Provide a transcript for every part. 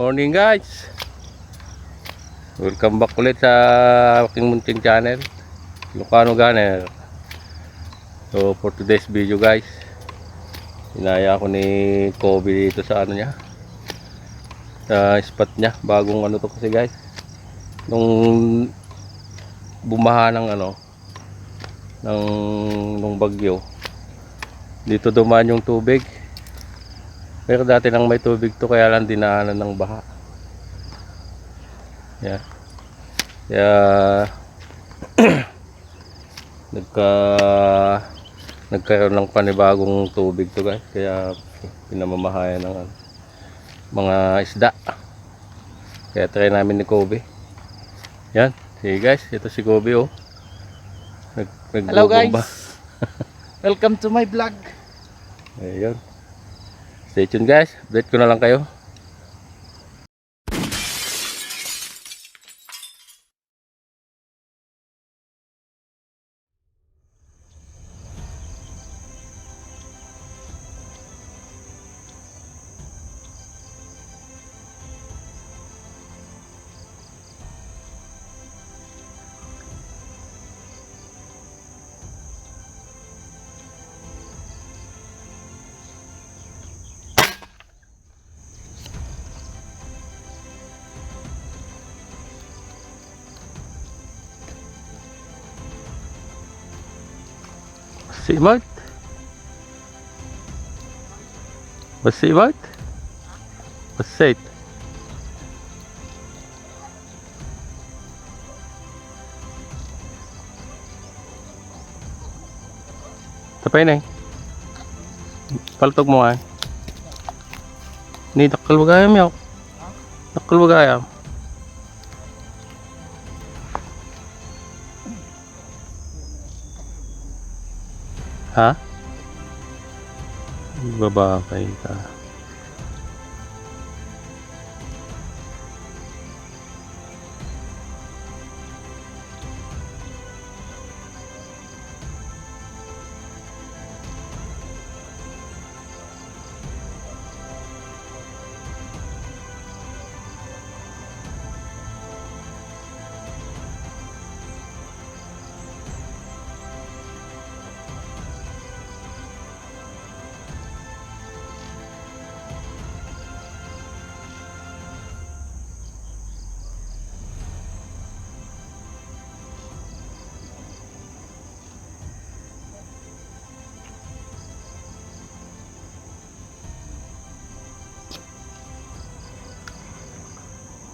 Morning guys, welcome back ulit sa aking munting channel, Ilocano Gunner. So for today's video guys, inaya ako ni Kobe dito sa ano niya, sa spot niya. Bagong ano to kasi guys, nung bumaha ng ano nung bagyo, dito dumaan yung tubig. Pero dati nang may tubig to, kaya lang dinaanan ng baha. Yeah. Kaya nagkaroon ng panibagong tubig to guys. Kaya pinamamahayan ng mga isda. Kaya try namin ni Kobe. Yan. Sige guys, ito si Kobe oh. Hello guys. Welcome to my vlog. Ayun. Stay tuned guys, update ko na lang kayo. Simart? Was Simart? Was Sait? Tapay na eh. Paltog mo nga. Ni dakal bagayam yaw. Dakal bagayam. Ha? Babakay ka.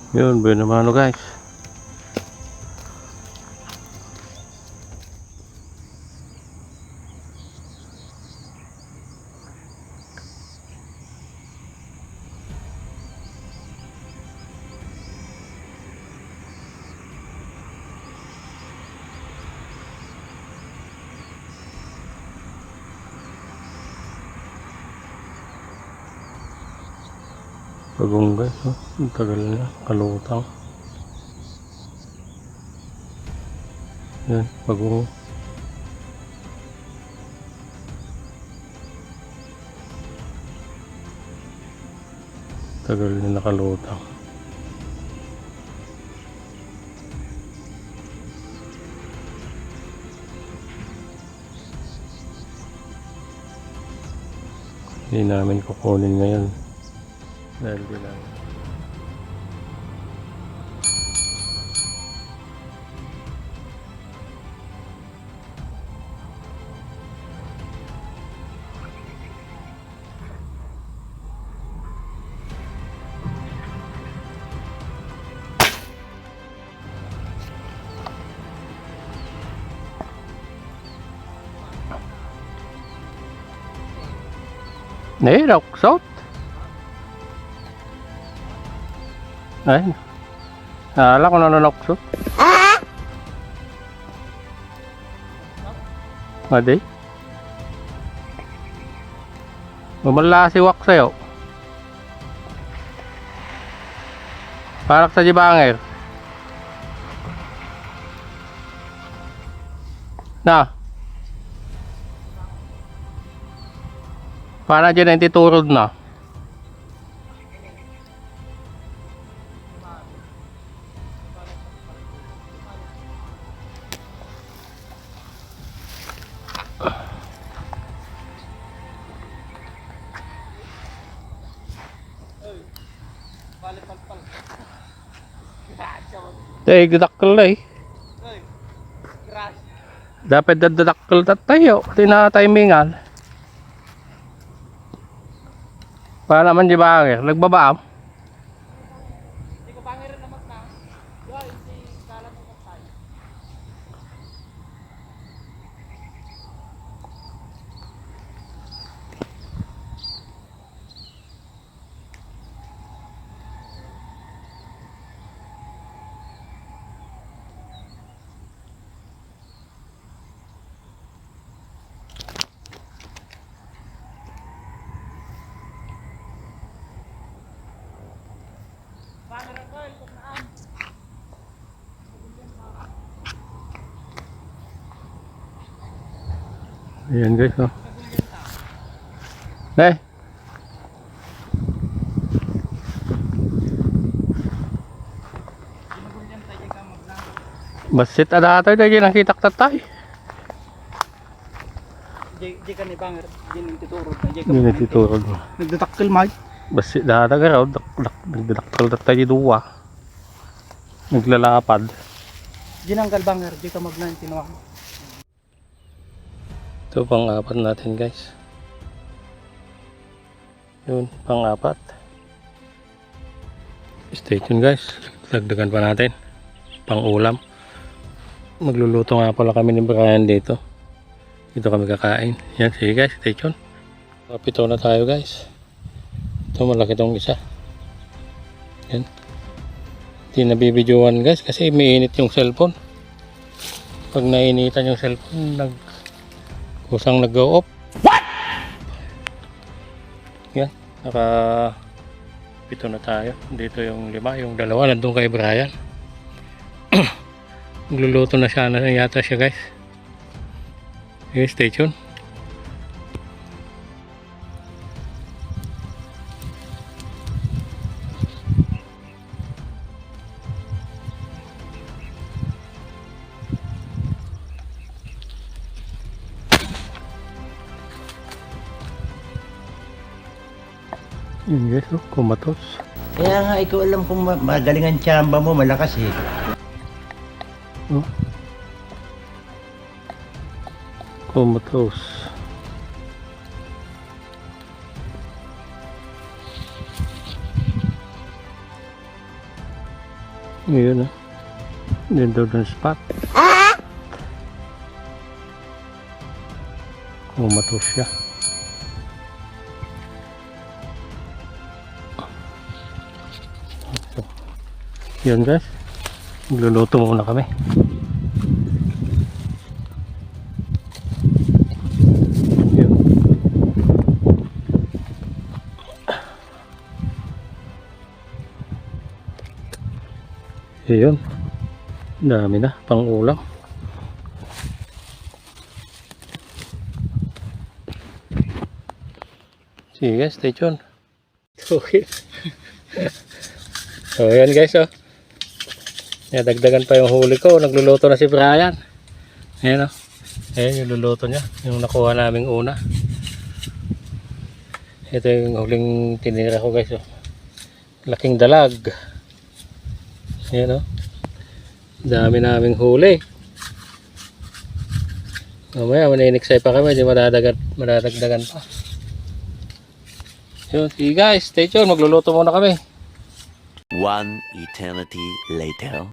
Yun, bueno mano guys. Bagong guys, oh. Ang tagal na, kalutang. Yan, bagong. Tagal na nakalutang. Hindi namin kukunin ngayon. Dahil di lang. Nairaksot. Ay, naalala ko na nanaksot. Adi? Mamalasiwak sa'yo. Parak sa jibanger. Na. Para dyan ay titurod na. Dadakkel na eh. Dapat dadakkel tayo. Pati na timingan. Para naman di ba? Nagbabaam. Hindi ko pangir na magna. Hindi kala mo magtayo. Ayan guys, oh. Eh. Basit ada tayo dahil nakita tatay. Di ka ni bangir. Di nang titurod. Hindi na titurod. Nagdatakkel may. Basit ada ka raw. Nagdadaktal tatay dua. Naglalapad. Di nang kalbangir. Di ka magna tinuwa. Ito pang-apat natin guys. Yun, pang-apat. Stay tuned guys. Dagdagan pa natin. Pang-ulam. Magluluto nga pala kami ni Brian dito. Dito kami kakain. Yan, sige guys, stay tuned. Kapito na tayo guys. Ito malaki tong isa. Yan. Hindi nabibidyoan guys kasi mainit yung cellphone. Pag nainitan yung cellphone, kusang nag-go off. What? Yan, pito na tayo. Dito yung 5, yung 2 nandun kay Brian. Magluluto na siya na yata siya guys. Okay, stay tuned. Yun guys, oh, kumatos. Kaya nga ikaw alam kung magaling ang tsamba mo, malakas eh. Oh. Kumatos. Yun ah. Yun daw dun spot. Kumatos siya. Yun guys, magluluto muna kami. Yun. Yun, dami na pang ulam. Sige guys, stay tuned. Okay. So yan guys, oh. Dagdagan pa yung huli ko. Nagluluto na si Brian. Ayan o. Ayan yung luluto niya. Yung nakuha naming una. Ito yung huling tinira ko guys. Oh. Laking dalag. Ayan o. Dami naming huli. Mamaya maniniksay pa kami. Hindi madadagdagan pa. Yun. See guys. Stay tuned. Magluluto muna kami. One eternity later.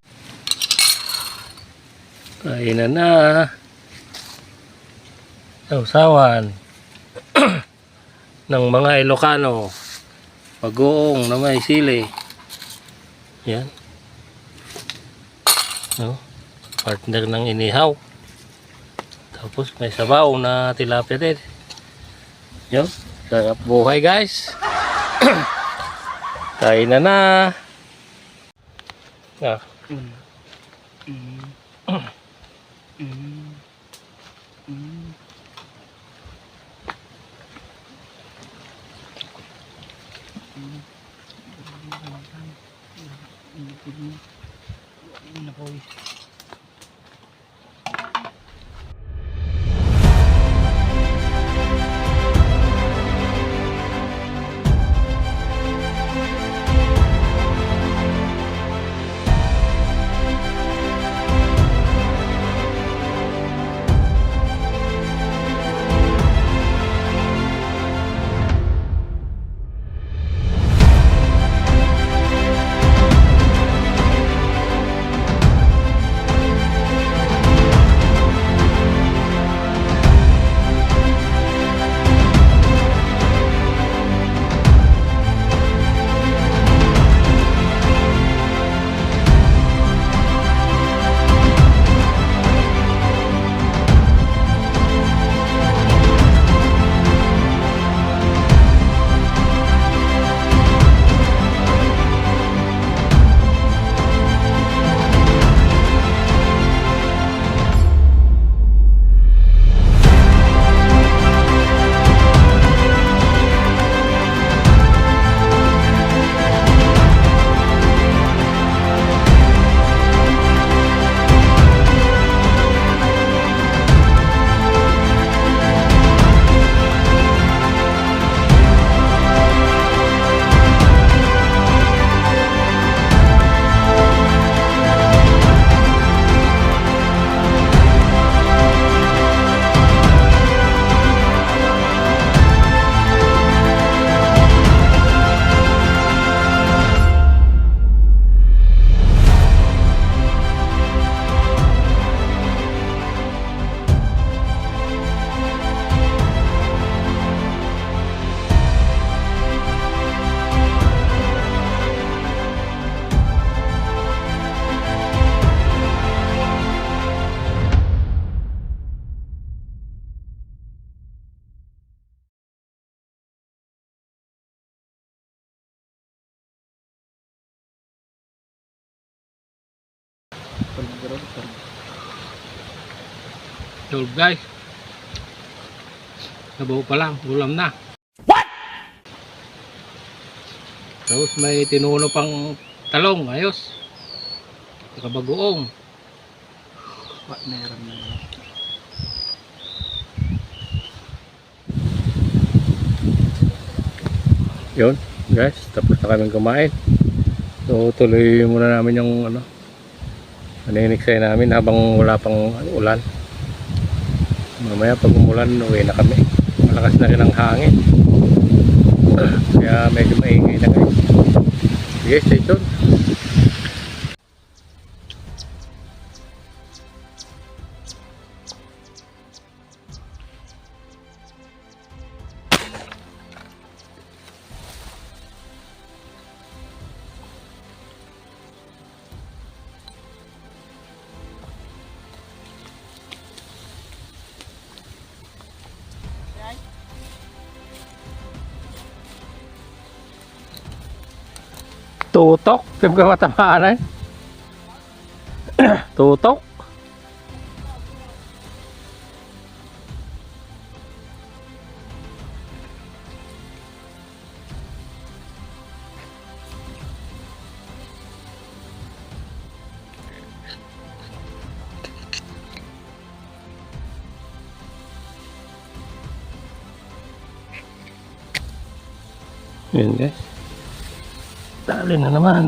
Kainan na. Sausawan ng mga Ilocano. Pag-uong na may sili. Yan. No? Partner ng inihaw. Tapos may sabaw na tilapia din. Yan. Sarap buhay guys. Kainan na. Ah. Tulog guys. Nabaw pa lang, ulam na. What? Tapos may tinulo pang talong, ayos. Saka bagoong. Meron na yun. Yun guys, tapos na kaming kumain. So tuloy muna namin yung ano, naniniksay namin habang wala pang ulan. Mamaya pag umulan, uwi na kami. Malakas na rin ang hangin. Kaya medyo maingay na guys. Sige, stay tuned. Tutok, siyempre matamaan eh. Tutok. Yun guys. Dali na naman.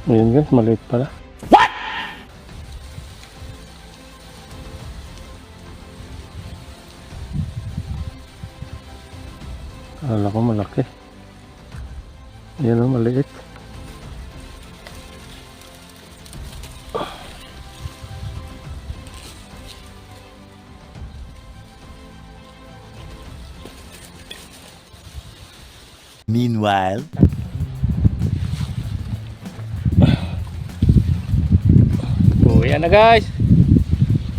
Ayun guys, maliit pala. What? Akala ko malaki. Ayan o, maliit. Meanwhile, Uwi na guys.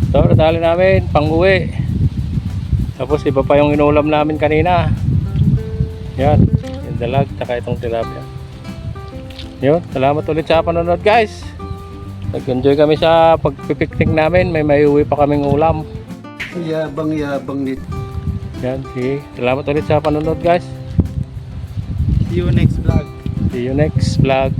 So, natali namin pang uwi. Tapos iba pa yung inulam namin kanina. Yan, yung dalag, tsaka itong tilapia. Yun, salamat ulit sa panonood guys. Nag-enjoy kami sa pagpipiknik namin. May uwi pa kaming ulam. yabang-yabang nito. Yan, sige. Salamat ulit sa panonood guys. See you next vlog. See you next vlog.